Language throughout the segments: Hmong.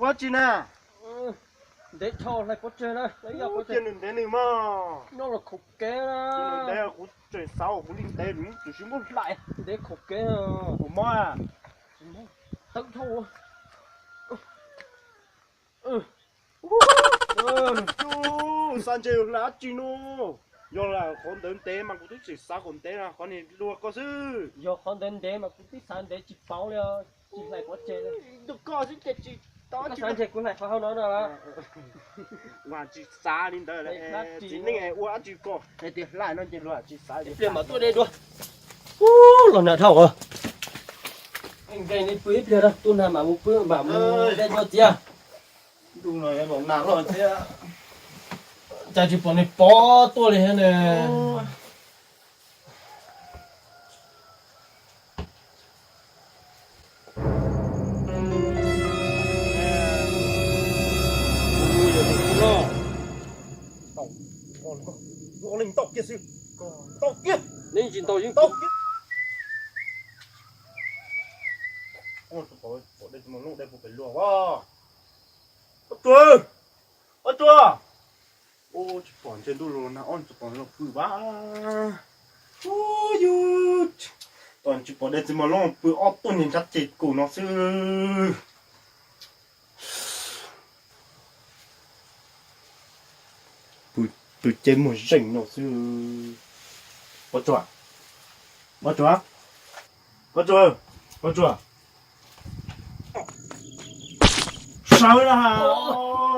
Ua tsi na? Ntev dhau hlais pov tseg na. Cia nws ntev nws mog. Nyob los khaum kev na. Ntev kuv tseem xav kuv li ntev nws tsis muab hlais. Ntev khaum kev. Kuv mob. Tawv dhau. Xav ntshe yus hlais dab tsi no. Yog lam qhov ntawd ntev mas kuv twb tseem xav kom ntev na, qhov niag dua koj xwb. Yog qhov ntawd ntev mas kuv twb xav ntev tsis paub li, tsis hlais pov tseg li. Koj xwb ces tsis tau, xav ntshe kuv hlais qhov hauv no no. Ua tsis xav li ntawd, txiv neej ua dab tsi koj tias hlais no ces luag tsis xav. Pliag mam tuaj de dua. Ub, los nag dhau. Nkees li pw ib pliag, tuaj nag mam mus pw mam mus de dua txiv. Ntuj no los nag loj thiab, cas tsis pom nws pov tuaj li thiab ne. Leej tsis ntaus yeej tau kiag. Ua tsuag, ua tsuag. Tsis pom ntshe ntuj los nag ob tsis pom los pw vaj. Ub, yus tos tsis pom de txiv mos loj pw ob tuaj niag nrab ces kuv no xwb. Pw ces muag zeeg no xwb. Ua tsuag, ua tsuag, ua tsuag, ua tsuag. Sawv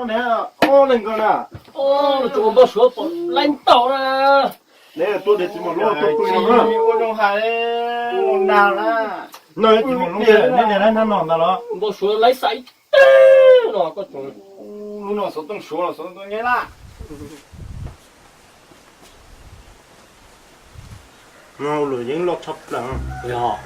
na, ob leeg ko na. Tus npau suav pom laib ntaus na. Neb tuaj de txiv mos loj tuaj pw no na. Ua zoo hais, ua nag na. No txiv mos loj neb niag laib nab no ntag los? Npau suav laib xaiv teb no koj tsoom. Lub no xov tooj suav los xov tooj nyab laj. No lawm yeej loj tshaj plaws. Yog.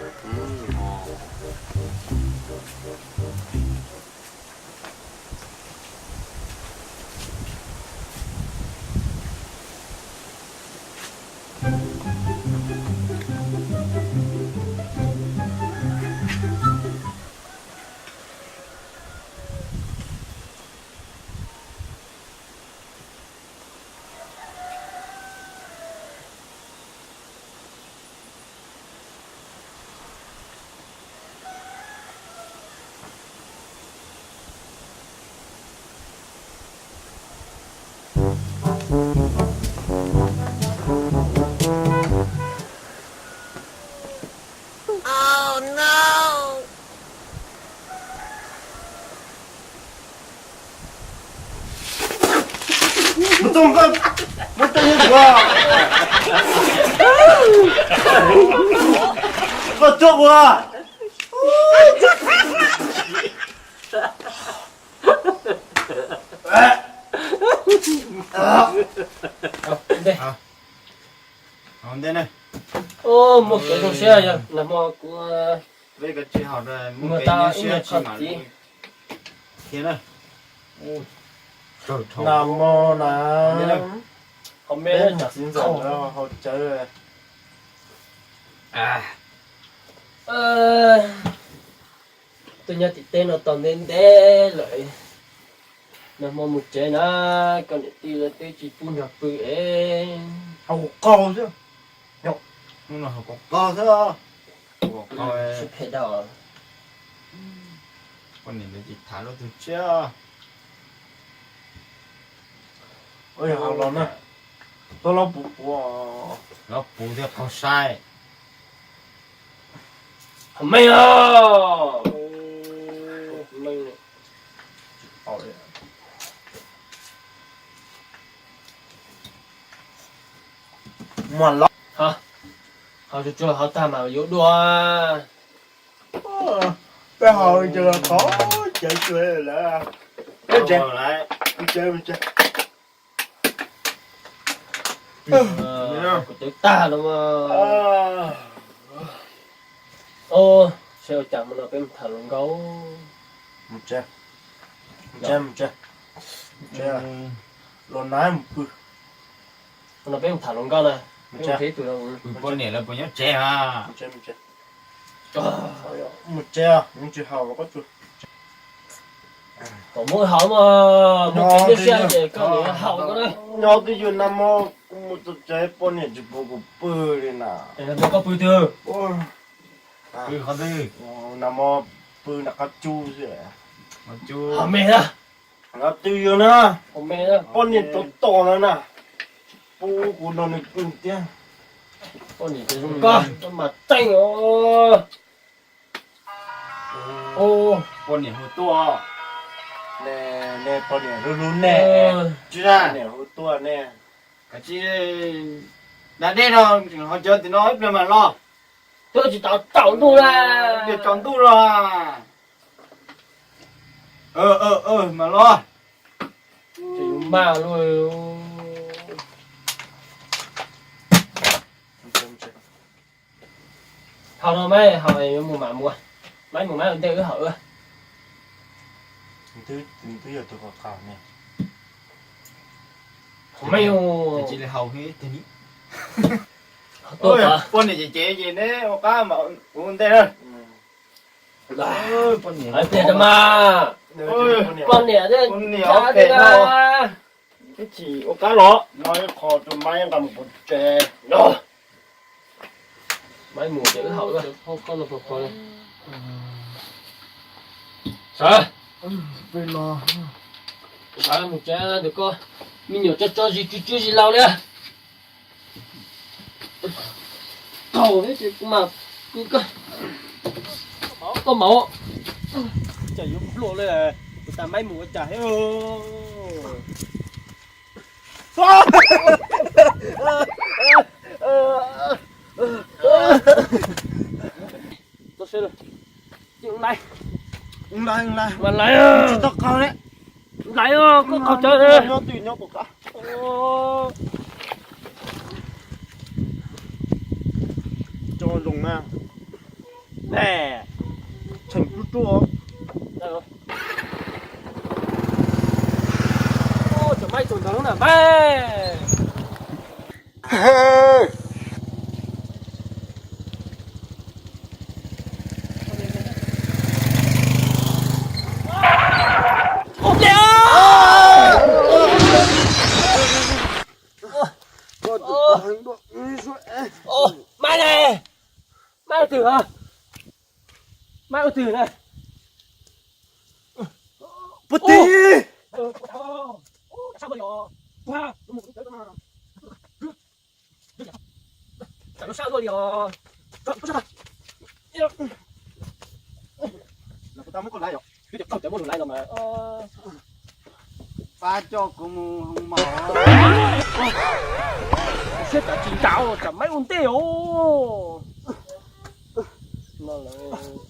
Mus txog koj, muab tau yeej ua. Koj txog ua. Ntej. Ntej ne. Muaj kev zoo siab yog nag hmo kuv mus tau ib nyuag qho txiv. Nag hmo na, hauv me txiv ntxawm hauv cawv. Tuaj nyob tim teb no tau ntev ntev lawm. Nag hmo mus tsev na, koj niam tij lawv twb tsis pub nrog pw es. Haus qaug xwb. Hnub no haus qaug xwb. Sib phem dab. Poj niam lawv tsis tham lub twg tshiab. Ua yog haus los na, txhob los puv puv. Los puv thiab qaug sai. Haus meej os. Muaj los haus tsuag tsuag haus tag mas yuav dua. Peb haus ces qhov cawv tsuag lawm. Peb tsev, mus tsev, mus tsev. Kuv cawv tag no mas. Seb ua cas hmo no peb mus tham hluas nkauj. Mus tsev, mus tsev, mus tsev. Los nab mus pw. Hmo no peb mus tham hluas nkauj na. Peb mus tsev ib tug. Poj niam lawv puas nyob tsev a? Mus tsev, mus tsev, yeej tsis haus los koj tsuag. Kom muab haus mas, muab kev nyob siab ces koj niam haus koj na. Nyob twj ywm nag hmo kuv mus txog tsev poj niam tsis pub kuv pw li na. Koj pw twg? Pw qhov twg? Nag hmo pw nram qab cub xwb. Qhov me na. Nyob twj ywm na. Poj niam rov tom no na. Tsis pub kuv nrog nws pw thiab. Poj niam, koj mas tseeb os. Poj niam hu tuaj. Nej poj niam hlub hlub nej. Tsis, poj niam hu tuaj nej. Kav tsij da dej no, ho cov tim no ib pliag mam los. Twb tsis tau tsaus ntuj na. Tsaus ntuj los. Mam los. Tsis mas luj. Haus no mas haus, mus mam mus, mam mus mam ua ntej wb haus wb. Twb yog tus kom qaug ne. Poj niam ces cev ces neb ua qab mas ua ntej na. Poj niam, poj niam, poj niam, ib chim ua qab los no ib qho rau mab nqa mus pov tseg. Mab mus ces wb haus. Sawv, sawv mus tsev ntawm koj, me nyuam tso tso zis tsw tsw zis laus li. Thaum thiab ces kuv mam pw koj, koj maum. Cas yuav npluaj li, kuv tas mab mus ua cas thiab. Txhob sawv lawm. Lais, lais, mas lais, tsis tau qaug li. Lais, koj qaug tsawv li. Nyob twj nyob kuv qab. Tso zoo na. Tseem ruaj ruaj. Tseem mab ib tug ntawd lub na mas. Mab ne, mab ua twg hos? Mab ua twg na? Puag tid. Pab coj kuv mus hoo maum. Siab tas tsis ncav, tsam mab ua ntej os. No lawm.